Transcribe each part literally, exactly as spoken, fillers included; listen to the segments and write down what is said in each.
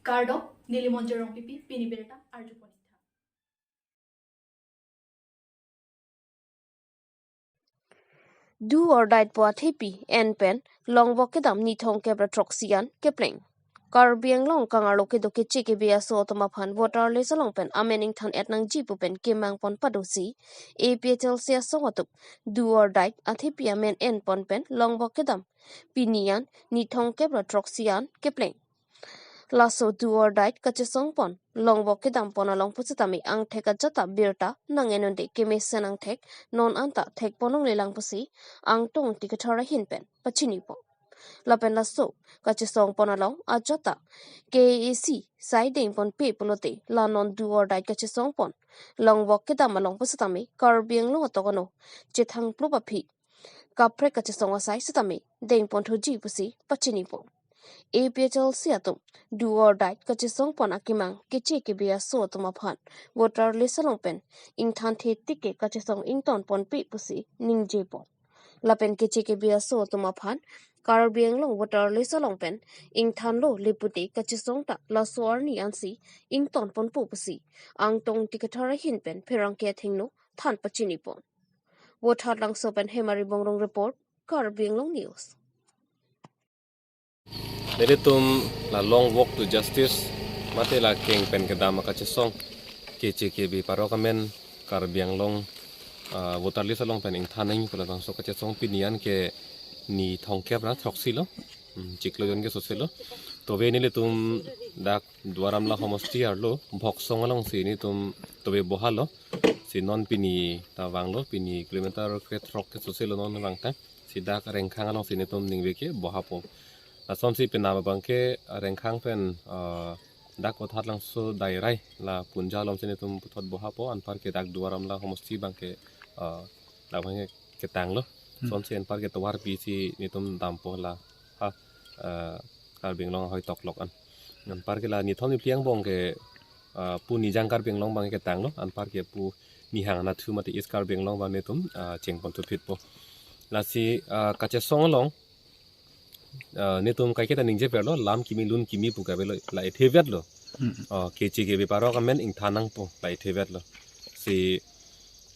Kardom, neli Monjir Rongpipi, pini birta arjupon-ik tha. Do or die pu athepi en pen longvok kedam nithong kep ra throksi an kepleng. Karbi Anglong kangarlo kedo Keche Kebe aso atum aphan voter list along pen amen ingthan-et nangji pu pen kemang pon padosi, A P H L C asong atum do or die athepi amen en pon pen longvok kedam pini an nithong kep ra throksi an kepleng. Laso do or die kachesong pon longvok kedam pon along pusitame angthek ajat ta birta nang-en unde kemesen angthek non anta thek pon longle lang pusi Angtong Ingti Kathar ahin pen pachini pon. Lapen laso kachesong pon along ajat ta K A A C sai deng ponpe pulote la non do or die kachesong pon longvok kedam along pusitame Karbi Anglong atok ano chethang plup aphi kaprek kachesong asai sitame deng pon thuji pusi pachini pon. A P H L C atum do or die kachesong pon akemang Keche Kebe aso atum aphan voter list along pen ingthan the tik ke kachesong ington ponpe pusi ningje pon. Lapen Keche Kebe aso atum aphan Karbi Anglong voter list along pen ingthanlo le pute kachesong ta laso arni ansi ington ponpo pusi Angtong Ingti Kathar ahin pen pherangke athengno than pachini pon. Vothatlangso pen Hemari Bongrung report, Karbi Anglong News. Nelitum la long walk to justice mate la keng pen kedam akachesong Keche Kebe parok amen Karbi Anglong, ah, voter list along pen ingthan nangji pu labangso kachesong pini an ke nithong kep ra throksi lo. Hmm, chiklo jon ke sose lo. Tove nelitum dak Duar Amla homosti arlo Bhoksong alongsi nelitum tove bohalo. Si non pini ta vanglo, pini kilometer krethrok ke sose lo non vang ta. Si dak Rengkhang alongsi nelitum ningve ke bohapo. Lasonsi penap abang ke Rengkhang pen, ah, dak Vothatlangso Dairai la Punja alongsi nelitum puthot bohapo, anpar ke dak Duar Amla homosti abang ke, ah, dak abang ke ketanglo. Hmm. Sonsi anpar ke tovar pisi nelitum dampo la ha, eh, Karbi Anglong ahoi toklok an. Anpar ke la nithom niphli angbong ke, eh, pu Nijang Karbi Anglong abang ketanglo, anpar ke pu Nihang Anatthu mate East Karbi Anglong abang nelitum, eh, cheng pon thuphitpo. Lasi, eh, kachesong along, eh, nelitum kaiketa ningjeperlo, lam kimi lun kimi pu ke avelo, la ethe vetlo. Hmm. Oh, Keche Kebe parok amen ingthan nangpo, la ethe vetlo. Si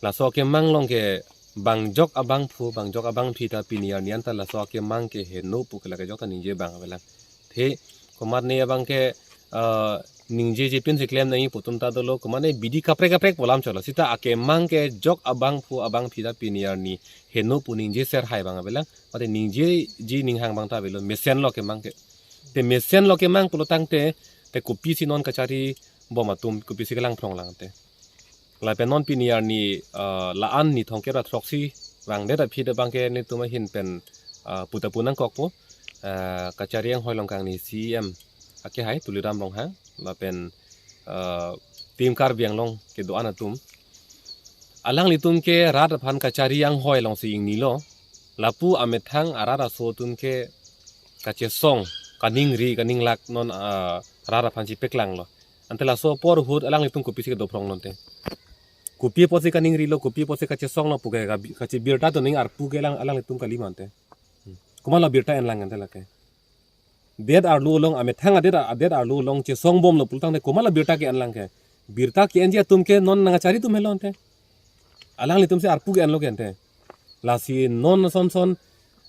laso akemang along ke bangjok abangphu, bangjok abangphi ta pini arni anta laso akemang ke heno pu ke lake jok ta ningje abang avelang. The komatne abang ke, ah, ningjeje pinsi klem nangji pu atum ta dolo, komatne bidi kaprek kaprek pu alam cholo. Sita akemang ke jok abangphu abangphi ta pini arni heno pu ningje ser hai abang avelang. Mate ningjeji ninghang abang ta avelo, mesenlo akemang ke. Te mesenlo akemang pulo tangte, te kopisi non kachari bom atum kopisi kelang phrong lang te. Lapen non pini arni, ah, la-an nithong kep ra throksi vangdet aphi abang ke nelitum ahin pen, ah, puta pu nangkokpo, ah, kachari anghoi along kangni C E M akehai Tuliram Ronghang lapen, ah, Team Karbi Anglong kedo-an atum. Alanglitum ke rat aphan kachari anghoi alongsi ingnilo. Lapu amethang arat aso atum ke kachesong, kaningri, kaninglak non, ah, rat aphan chipeklanglo. Ante laso apor ahut alanglitum kopisi kedo phrong lonte. Kopi apotsi kaningrilo, kopi apotsi kachesonglo pu ke kabi-, kachebirta doning arpu ke alang, alanglitum kali mante. Hmm. Komatlo birta enlang ante lake. Det arlo along amethang adet, adet arlo along chesong bomlo pulo tangte komatlo birta ke-en lang ke. Birta ke-enji atum ke non nangkachari atum helo ante. Alanglitum si arpu ke-enlo ke ante. Lasi non son son,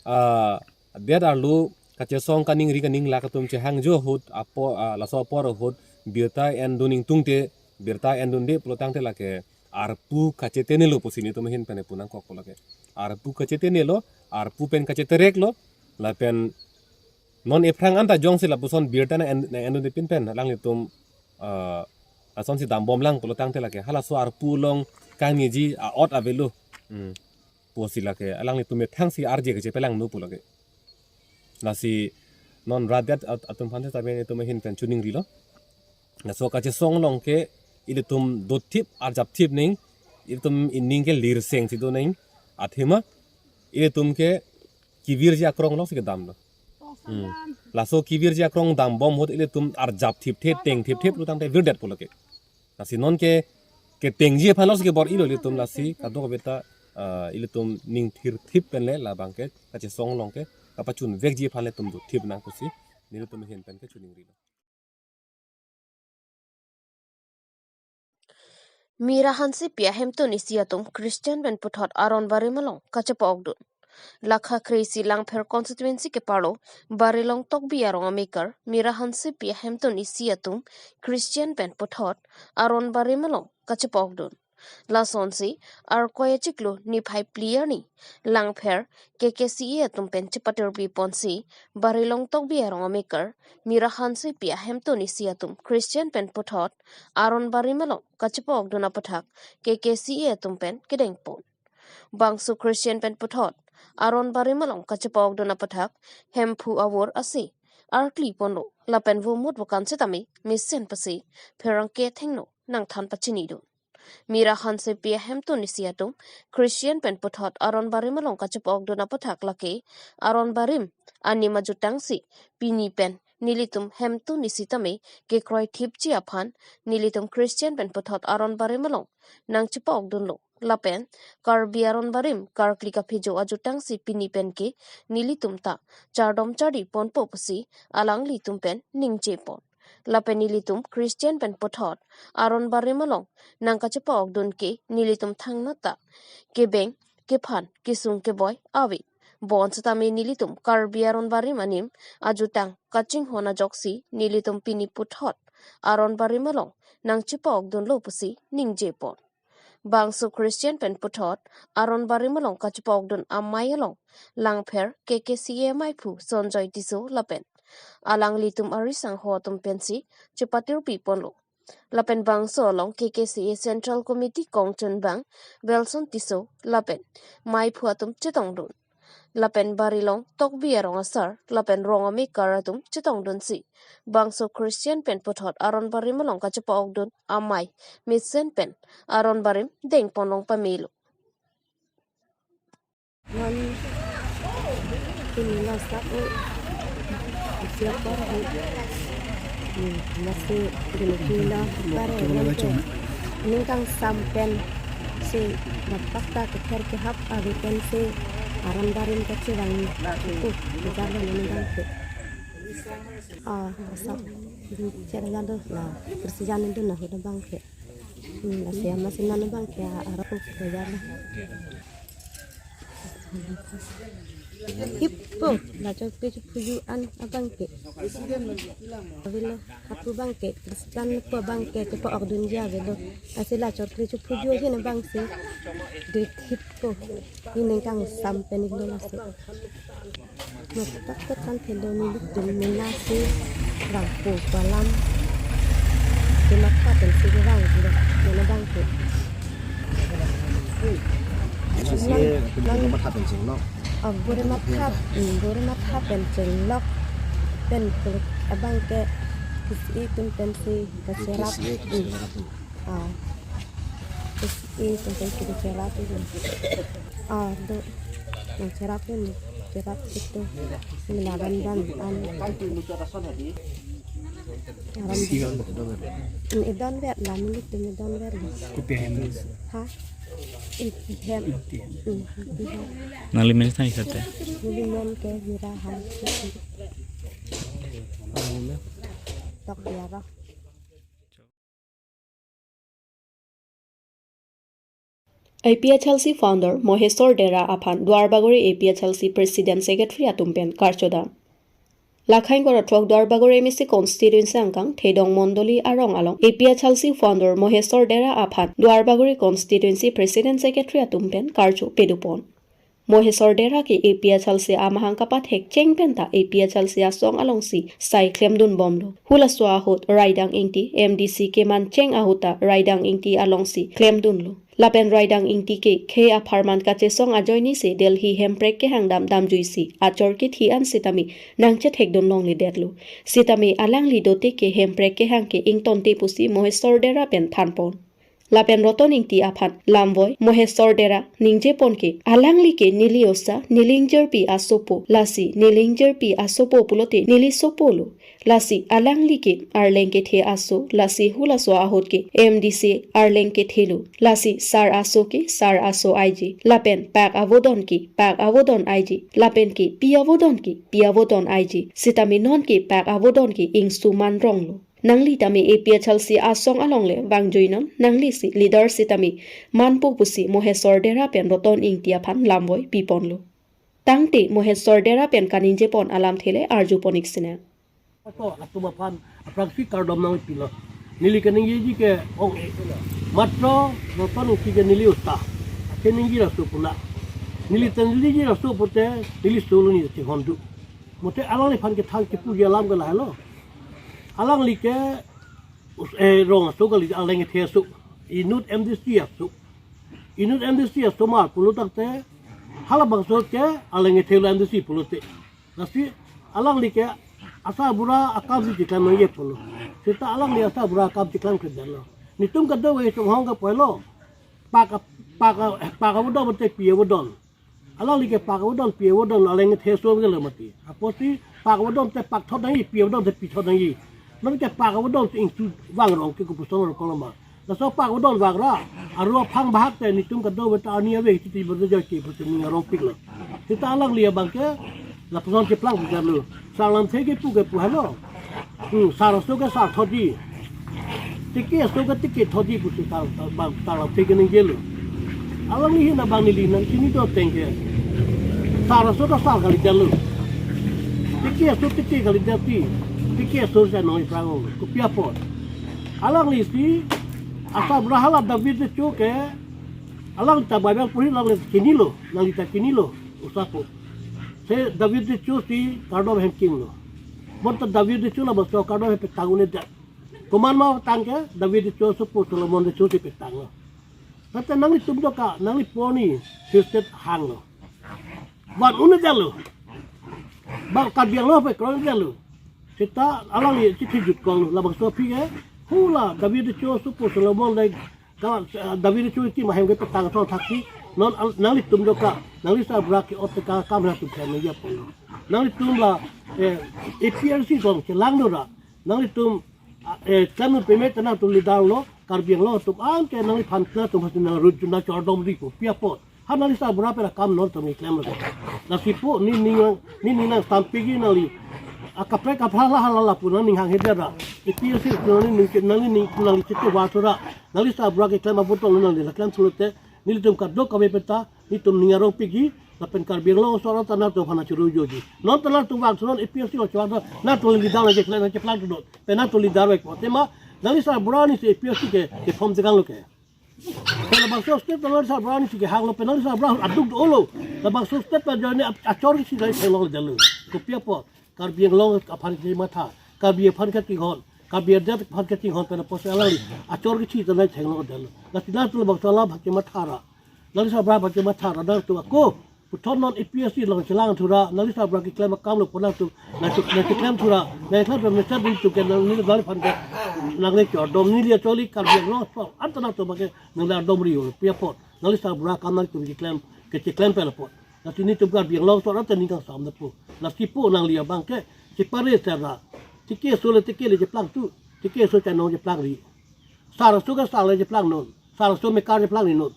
ah, det arlo kachesong kaningri kaninglak atum chehangjo ahut apo, ah, laso apor ahut birta endun ingtungte, birta endunde pulo tangte lake arpu kachetenelo pusi nelitum ahin pen pu nangkokpo lake. Arpu kachetenelo, arpu pen kachetereklo, lapen non ephrang anta jongsi lapuson birta nang-en, nang-endunde pin pen alanglitum, ah, lasonsi dambom lang pulo tangte lake halaso arpu along kangniji a-ot avelo. Hmm. Pusi lake alanglitum methangsi arje kachepelangno pu lake. Lasi non rat det at-, atum aphan sitame nelitum ahin pen choningrilo. Laso kachesong along ke ilitum dothip arjapthip ning, ilitum ining ke lirsengsi do ning, athema ilitum ke kevirji akrong alongsi kedamlo. Hmm. Laso kevirji akrong dambom ahut ilitum arjapthipthe, tengthipthip lo tangte virdetpo lake. Lasi non ke ketengji aphan alongsi kebor ilo ilitum, lasi kadokave ta, ah, ilitum ning thirthip pen le labang ke kachesong along ke kapachunvekji aphan le itum dothip nang pusi nelitum ahin pen ke choningrilo. Mira Hansepi ahemtun isi atum Christian pen puthot Aron Barim along kachepa-okdun. Lakha kre-isi Langpher constituency keparlo Barilong Tokbi arong amekar Mira Hansepi ahemtun isi atum Christian pen puthot Aron Barim along kachepa-okdun. Lasonsi Arkoi achiklo niphai phli arni Langpher K K C A atum pen chepatirpi ponsi Barilong Tokbi arong amekar Mira Hansepi ahemtun isi atum Christian pen puthot Aron Barim along kachepa-okdun aputhak K K C A atum pen kedengpon. Bangso Christian pen puthot Aron Barim along kachepa-okdun aputhak Hemphu avur ase arkli ponlo lapen vomut vokan setame mesen pasi pherangke thengno nangthan pachinidun. Mira Hansepi ahemtun isi atum Christian pen puthot Aron Barim along kachepa-okdun aputhak lake Aron Barim anim ajutangsi pini pen nelitum hemtun isi tame kekroi thipji aphan nelitum Christian pen puthot Aron Barim along nangchepa-okdunlo. Lapen Karbi Aron Barim karkli kaphejo ajutangsi pini pen ke nelitum ta chardom chardi ponpo pusi alanglitum pen ningjepon. Lapen nelitum Christian pen puthot Aron Barim along nangkachepa-okdun ke nelitum thangnat ta kebeng kephan kesung keboi ave. Bonsetame nelitum Karbi Aron Barim anim ajutang kachinghon ajoksi nelitum pini puthot Aron Barim along nangchepa-okdunlo pusi ningjepon. Bangso Christian pen puthot Aron Barim along kachepa-okdun amei along Langpher K K C A meiphu Sonjoy Tisso lapen alanglitum arisangho atum pensi chepatirpi ponlo. Lapen bangso along K K C A Central Committee kongchunbang Wilson Tisso lapen meiphu atum chetongdun. Lapen Barilong Tokbi arong asar lapen rong amekar atum chetongdunsi bangso Christian pen puthot Aron Barim along kachepa-okdun amei mesen pen Aron Barim dengponlong pamelo. Non pini lo sap o. Siap por ho. Hmm, masih dulu kilo bare ningkan sampen si dapat ta kether kehap ave pensi Aron Barim kachevang cukup. Jalan ningkan ke. Ah, sap. Cera jadu la. Persijan itu nah udah bangke. Hmm, la siam masih nanu bangke arok udah jalan. Hip po, la chok pe chok phuju an abangke. Avelo, apu bangke, Christian po bangke, chepa-okdunji avelo. Lasi la chok pe chok phuju ahin abangsi. Dui hip po, ini kang sampen iklo lasi. Matak ketan thelo nelitum menasi rangpo palam. Kematha pensi rang dulu, mana bangke. Sisi, nang, nang, matha pen chenglok. Oh, bore matha, hmm, bore matha pen chenglok. Pen peluk abangke, kisi itum pensi kacherap. Kisi, hmm. Kacherap. Ah. Kisi itum pensi kacherap itu. Ah, do. Nangcherap ini, cherap itu. Melaban dan an. Isi kan betul kan? Idon ber, la nelitum idon ber. Kopi hem? Ha? Iti hem. Iti hem. Hmm, iti hem. Nangli men than ikate? Neli men ke Mira Hansepi. Tokbi arong. A P H L C founder Mohesor Dera aphan Duarbagori A P H L C President Secretary atum pen karchodam. Lakha ingkoi ra throk Duarbagori M A C constituency angkang Thedong Mondoli arong along A P H L C founder Mohesor Dera aphan Duarbagori constituency President Secretary atum pen karcho pedupon. Mohesor Dera ke A P H L C amahang kapathek cheng penta A P H L C asong alongsi sai klemdun bomlo. Hulaso ahut Raidang Ingti M D C keman cheng ahut ta Raidang Ingti alongsi klemdunlo. Lapen Raidang Ingti ke khei apharman kachesong ajoinesi Delhi hemprek kehang dam damjuisi achor kethi an sitame nangchethekdun longledetlo. Sitame alangli dote ke hemprek kehang ke ingtonte pusi Mohesor Dera pen thanpon. Lapen Roton Ingti aphan lamvoi Mohesor Dera ningjepon ke, alangli ke neli osa, neli ingjirpi asopo, lasi neli ingjirpi asopo pulote neli sopolo. Lasi alangli ke arleng kethe aso, lasi hulaso ahut ke M D C arleng kethelo. Lasi sar aso ke sar aso aiji, lapen pak avodon ke pak avodon aiji, lapen ke pi avodon ke pi avodon aiji. Sitame non ke pak avodon ke ingsu man ronglo. Nangli tame A P H L C asong along le vangjuinon, nangli si leader sitame manpo pusi Mohesor Dera pen Roton Ingti aphan lamvoi piponlo. Tangte Mohesor Dera pen kaningjepon alamthe le arjupon ik sinang. Ato atum aphan aphrangsi kardom nangpilo. Neli kaningjeji ke ong-e. Matro Roton Ingti ke neli uta. Akeningji laso puna. Neli tenliji laso pute neli solo ni chinghon do. Mote alangliphan kethang kipuji alam ke lahelo. Alangli ke us-, eh, rong aso kali, aleng kethe aso. Inut M D C aso. Inut M D C asomar pulo tangte halabangso ke aleng kethe lo M D C pulote. Lasi alangli ke asarbura akam si chiklem nangji pulo. Seta alangli asarbura akam chiklem klemdetlo. Netum kadokave chonghong ke pulo. Pak, pak, pak avodon te pi avodon. Alangli ke pak avodon pi avodon aleng kethe aso ke lo mati. Apotsi pak avodon te pakthot nangji, pi avodon te pithot nangji. Non ke pak avodon te ingsu vangrong ke kopuson rong koloma. Laso pak avodon vangra, aru aphang bahak te netum kadokave ta ani ave titi berdo jai ke pusi ning arongpiklo. Seta alangli abang ke lapuson cheplang pujarlo. Sar lamthe kepu ke pu helo. Hmm, sar aso ke sar thotji. Teke aso ke teke thotji pusi sar, sar, sar lamthe keningjelo. Alangli hin abang neli nangchini do ateng ke. Sar aso ta sar kalidetlo. Teke aso teke kalidetji. Teke aso si anong iphrang-ong. Kopi apot. Alangli si asarbura hala David Techo ke alang ta Bible puri alangli chinilo, nangli ta chinilo, usapo. Se David Techo si kardom hem kimlo. Bonta David Techo labangso kardom hem petang un-edet. Komat ma tang ke David Techo sopo Solomon Techo si petanglo. Tangte nanglitum do ka, nangli poni, state hanglo. Van un-edetlo. Bang Karbi Anglong pe kroi-edetlo. Seta alangli chithi jutkoklo. Labangso aphi ke hula David Techo sopo Solomon dei ka, eh, David Techo iti mahem ke petang thon thaksi. Non al-, nanglitum do ka, nangli sarbura ke-ot te ka kam ra tu khan ya pon. Nanglitum la, eh, A P H L C kong chelang do ra. Nanglitum, ah, eh, kanu peme ta nangtum leader lo, Karbi Anglong atum an ke nangliphan kena atum hasi nang rujuna chordom ri kopi apot. Ha nangli sarbura pen akam non tong iklem lo. Lasi pu ni ning, ni ning nang sampigi nangli. Akaprek kaprek hala hala lapu nangning hanghedet ra. A P H L C nangli ning, nangli ning nangli chete wa thura. Nangli sarbura keklem abotong nangli la klem sulote. Nelitum kadokave pen ta netum ning arongpikji. Lapen Karbi Anglong aso arat ta nangtum aphan churu joji. Non ta nangtum vang sunon A P H L C lo chewang ta nangtum leader lo keklem keklem tu non. Pen nangtum leader vek po. Tema nangli sarbura ni si A P H L C ke, ke form tegang lo ke. Pen labangso state ta nangli sarbura ni si kehanglo, pen nangli sarbura aduk dolo. Labangso state ta join ni ap-, achor kisi nangli theklongledetlo. Kopi apot, Karbi Anglong aphan kematha, Karbi aphan kachinghon, Karbi adet aphan kachinghon pen apotsi alangli achor kisi ta nangli theklongledetlo. Lasi nangtum labangso alam aphan kematha ra. Nangli sarbura aphan kematha ra nangtum ako. Puthot non A P H L C along chelang thura, nangli sarbura keklem akam lo pu nangtum, nang chuk, nang keklem thura, nang keklem pen mesen ding tum ke nang neli nangli aphan ke, nangli chordom neli acholi Karbi Anglong aso, anta nangtum abang ke, nangli ardom ri olo, pi apot, nangli sarbura akam nangtum keklem, ke keklem pen apot. Lasi netum Karbi Anglong aso, anta ning kangsam na pu. Lasi pu nangli abang ke, chepare sera, teke aso le teke le cheplang tu, teke aso chanong cheplang ri. Sar aso ke sar le cheplang non, sar aso mekar cheplang ri non.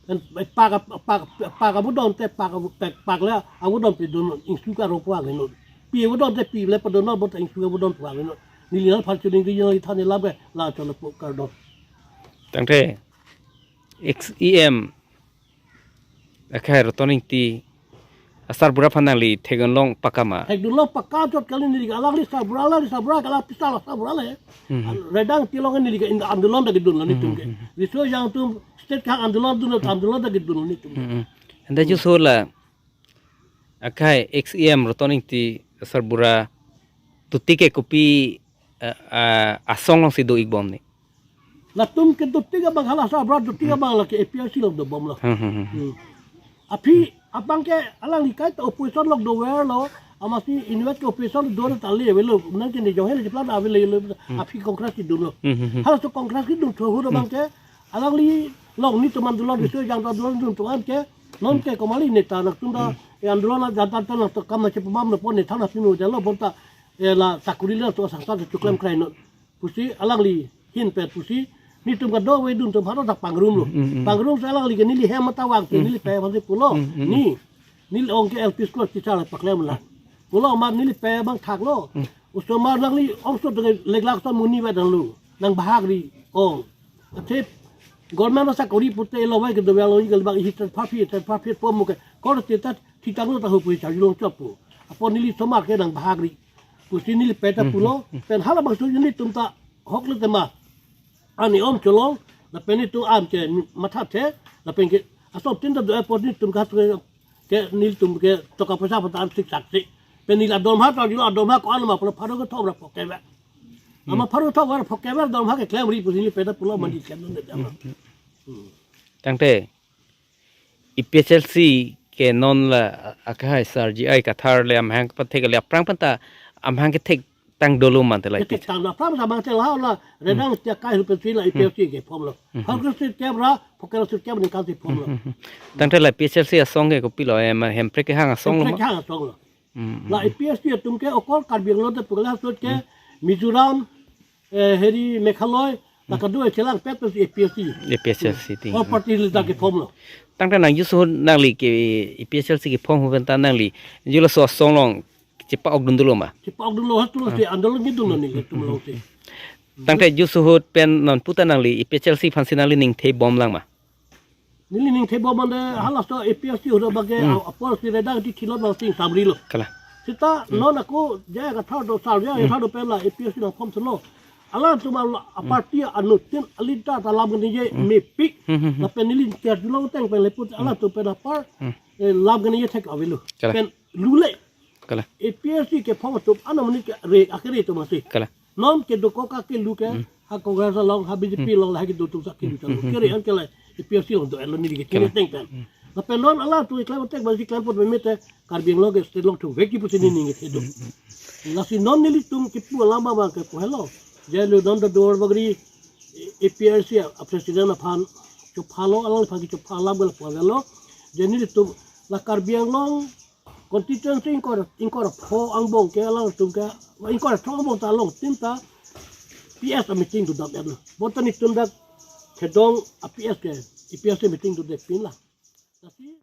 Pak, pak, pak avodon te pak, pak, pak le avodon pedun, ingsu karong puang non. Pi avodon te pi le pedun non, bonta ingsu avodon puang non. Neli nangphan chuning di neli than lam ke la cholo po kardom. Tangte ex E M akhai Roton Ingti asarbura aphan nangli thekdunlong pakka ma? Thekdunlong pakka chot kali neli ke alangli sarbura, alangli sarbura ke la pisal sarbura le. Hmm. Redang tilong neli ke in andolon ta kedunlo netum ke. Hmm, hmm, hmm. Riso Ejang atum state kehang andolon dunlo, andolon ta kedunlo netum ke. Hmm, hmm. Anta ju so la akhai ex E M Roton Ingti asarbura tuti ke kopi, eh, eh, asong alongsi do-ikbom ni? Latum ke dotik abang hala sarbura dotik abang la ke A P H L C along dobomlo. Hmm, hmm, hmm. Hmm. Aphi abang ke alangli kaita opposition along doverlo, amatsi inutvet ke opposition do ta le avelo, nang ke ne jong hele cheplang avelo, hmm, aphi Congress kedunlo. Hmm, hmm, hmm. Halaso Congress kedun thu hu abang ke alangli along netum andolon Riso Ejang andolon dun tuan ke, non ke komatli neta nangtum ta, hmm, e andolon ajat ta nangtum kam nangchepamamlo pon neta nangpinu jalo bonta, e la sakuri le to sangsa to chuklem krai non. Pusi alangli hin pen pusi netum kadokave dun atum haro ta pangrumlo. Hmm, hmm, hmm. Pangrum si alangli ke neli hem mata vang ke, hmm, neli pe aphansi pulo. Hmm, hmm, hmm. Ni, neli ong ke L P school teacher paklem la. Pulo amat neli pe abang thaklo. Hmm. Osomar nangli ongso tengah leglak ta muni ba danglu. Nang bahak ri ong. Athe government asakori pute lo vai ke dovelo i galbak hi transfer fee, transfer fee pom muke. Kor te tat thitang lo ta ho pui charjulong chopo. Apot neli osomar ke nang bahak ri pusi neli peta pulo. Pen hala bangso nelitum ta hok le tema. Ani om cholong, lapen nelitum am ke mathathe, lapen ke asom tin ta do apot nelitum ke ke nelitum ke toka poisa pata an siksak si. Pen neli adormaha ta jilo adormaha ko-an ma pulo pharo kethom ra phokep ave. Ama pharo kethom ra phokep ave dormaha keklem ri pusi neli peta pulo mandi klem non de ama. Tangte A P H L C ke non la akahai sar ji ai kathar le amahang pathek le aphrang penta amahang kethek tang dolo mante la Ketek A P H L C. Tang la aphrang sa bang te la la redang tia kai hu pensi la A P H L C ke phom lo. Pharo kethom ra phokep kethom ningkan si phom lo. Tangte la A P H L C asong ke kopilo, eh, ma Hemprek kehang asong lo Hemprek ma? Kehang asong lo. La A P H L C atum ke okor Karbi Anglong te pugla sot ke Mizoram, eh, heri Meghalaya, la kado chelang pet pensi A P H L C. A P H L C ti. All party le ta kephom lo. Tangte nang jusu nangli ke A P H L C kephom hu penta nangli julaso asong along chepa-ok dun dolo ma? Chepa-ok dun lo ha tu lo si andalon kedun lo nelitum lo si. Tangte jusu ahut pen non puta nangli A P H L C aphansi nangli ningthe bom lang ma? Neli ningthe bom mande halaso A P H L C ahut abang ke apor si redang ti thilot nang sing samri lo. Kalang. Seta non ako jaya kathar do sar jaya kathar do pen la A P H L C nangphom thulo. Alangtum a party anuttin alita ta lam kene je mepik. Lapen neli charjulong teng pen leput alangtum pen apar, eh, lam kene je thek avelo. Kalang. Pen lule. Kalang. A P H L C kephom atum ana muni kere akere atum asi. Kalang. Non kedo ko ka kelu ke ha Congress along ha B J P along la ha kedo atum sa kelu chang. Kere an ke la A P H L C along do elo neli ke kere teng pen. Lapen non alangtum klem teng bangsi klem pot meme te Karbi Anglong ke state along thuvek ji pusi neli ningje do. Lasi non nelitum kipu alam abang ke pu helo. Je lo non do dor bagri A P H L C a president aphan chopha lo, alangphan kechopha alam ke la pu helo. Je nelitum la Karbi Anglong constituency ingkoi, ingkoi ra pho angbong ke alangtum ke, ingkoi ra throk angbong ta along tin ta P S a meeting dodam et lo. Bonta nelitum dak Khedong a P S ke, A P S ke meeting dodam pin la. Lasi